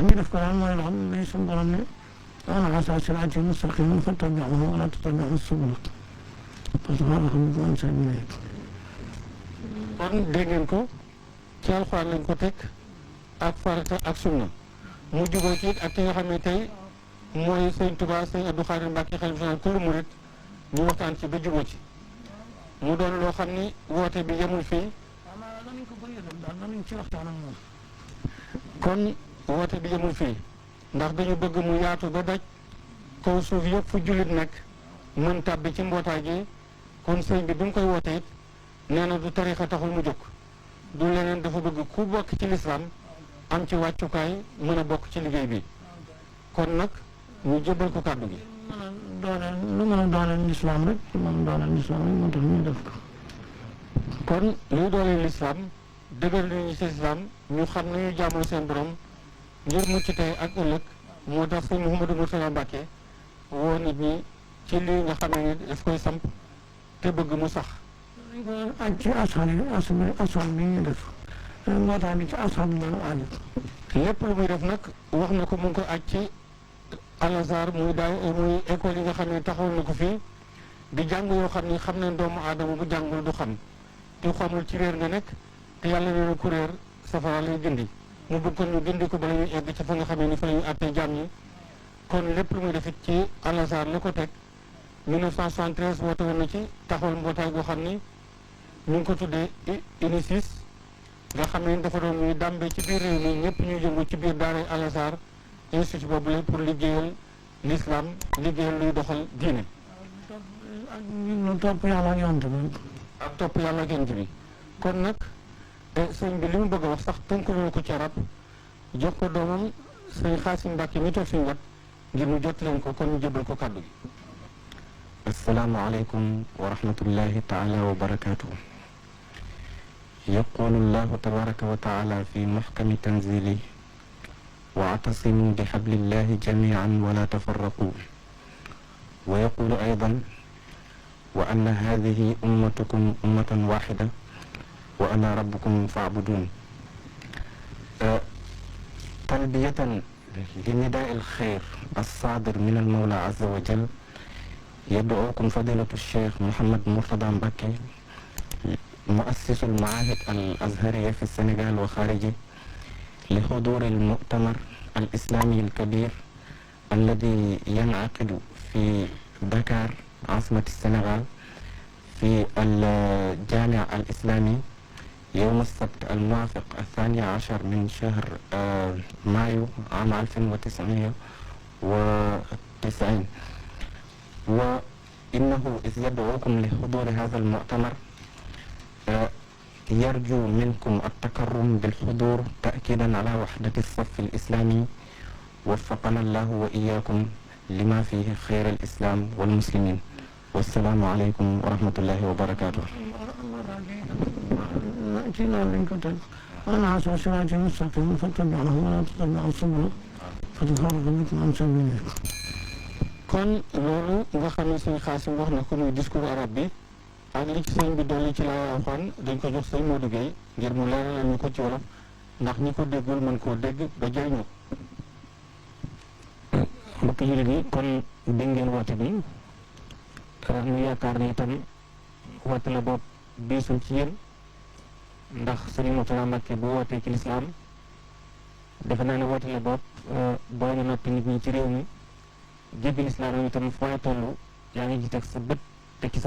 ñu def ko daal mooy loo xam ne suñu borom ne ala siraatin mustaqiim fattabi'uuhu wa laa tattabi'u subula fatafarraqa bikum an sabiilihi. kon dégg ngeen ko ci alxuraan lañ ko teg ak farata ak sunna mu jubóo ci ak ki nga xam ne tey mooy sëñ Tuubaa sëñ Abdou Khadre Mbacké xalifa général kullu murid ñu waxtaan ci ba jubóo ci mu doon loo xam ni woote bi yemul fii danañ ko bëri daal danañ ci waxtaan ak moom. kon woote bi yemul fii ndax dañu bëgg mu yaatu ba daj kaw suuf yëpp fu jullit nekk mën tàbbi ci mbootaay gi kon sëñ bi mu koy woote it nee na du tarixa taxul mu jóg du leneen dafa bëgg ku bokk ci lislaam am ci wàccukaay mën a bokk ci liggéey bi kon nag ñu jëbal ko kàddu gi. lu mën a dooleel lislaam rek lu mën a dooleel lislaam rek moo tax ñu def ko. kon luy dooleel lislaam dëgër nañu ci lislaam ñu xam ne ñu jaamoo seen borom ngir mucc tey ak ëllëg moo tax sëñ Mouhamadou Mourtada Mbacké woo nit ñi ci lii nga xam ne daf koy samp te bëgg mu sax. dañ ko aj ci askan bi ñu def mbootaay bi ci askan bi la aju. lépp lu muy def nag wax na ko mu ngi ko aj ci Al Azhar muy école yi nga xam ne taxawal na ko fii di jàng yoo xam ne xam ne doomu aadama bu jàngul du xam te xamul ci réer nga nekk te yàlla nee na ku réer safara lay gindi mu bëgg kon ñu gindi ko bala ñuy egg ci fa nga xamee ni fa la ñuy àttee jàmm ñi kon lépp lu muy defit ci Al Azhar la ko teg 1973 woote woon na ci taxawal mbootaay goo xam ni ñu ngi ko tuddee UNICIS nga xam ne dafa doon ñuy dàmbe ci biir réew mi ñëpp ñuy yëngu ci biir daara Al Azhar institut boobu la pour liggéeyal l'islam liggéeyal luy doxal diine. ak ñu topp yàlla ak yonent bi. ak topp yàlla ak yonent bi kon nag sëñ bi li mu bëgg a wax sax tënkuñu ko ci arab jox ko doomam sëñ Xaasim Mbàkke mi toog suñu wet ngir mu jot leen ko kon ñu jëbal ko kàddu gi. asalaamaaleykum wa rahmatullahi taala wa barakaatu. yaqulu llahu tabaraka wa taala fi muxkami tanzili واعتصموا بحبل الله جميعا ولا تفرقوا ويقول أيضا وأن هذه أمتكم أمة واحدة وأنا ربكم فاعبدون تلبية لنداء الخير الصادر من المولى عز وجل يدعوكم فضيلة الشيخ محمد مرتضى مبكي مؤسس المعاهد الأزهرية في السنغال وخارجه لحضور المؤتمر الإسلامي الكبير الذي ينعقد في دكار عاصمة السنغال في الجامع الإسلامي يوم السبت الموافق 12 من شهر مايو عام 1990 وإنه إذ يدعوكم لحضور هذا المؤتمر يرجو منكم التكرم بالحضور تأكيدا على وحدة الصف الإسلامي وفقنا الله وإياكم لما فيه خير الإسلام والمسلمين والسلام عليكم ورحمة الله وبركاته. أنا على صراط مستقيم فاتبعوه ولا تتبعوا السبل فتفرق بكم عن سبيله. kon loolu nga xam ne sëñ Xaasim wax na ko muy discours arabe bi ak li ci sëñ bi dolli ci laa waxoon dañ ko jox sëñ Modou Gueye ngir mu leeralal ñu ko ci wolof ndax ñi ko déggul mën koo dégg ba jëriñoo. mbokki jullit yi kon dégg ngeen woote bi ñu yaakaar ne itam woote la bopp biisul ci yéen ndax sëñ Mourtada Mbacké bu wootee ci lislaam defe naa ne woote la bopp boo ñu noppi nit ñi ci réew mi jébbi lislaam yi itam foo toll yaa ngi ci teg sa bët te ci sa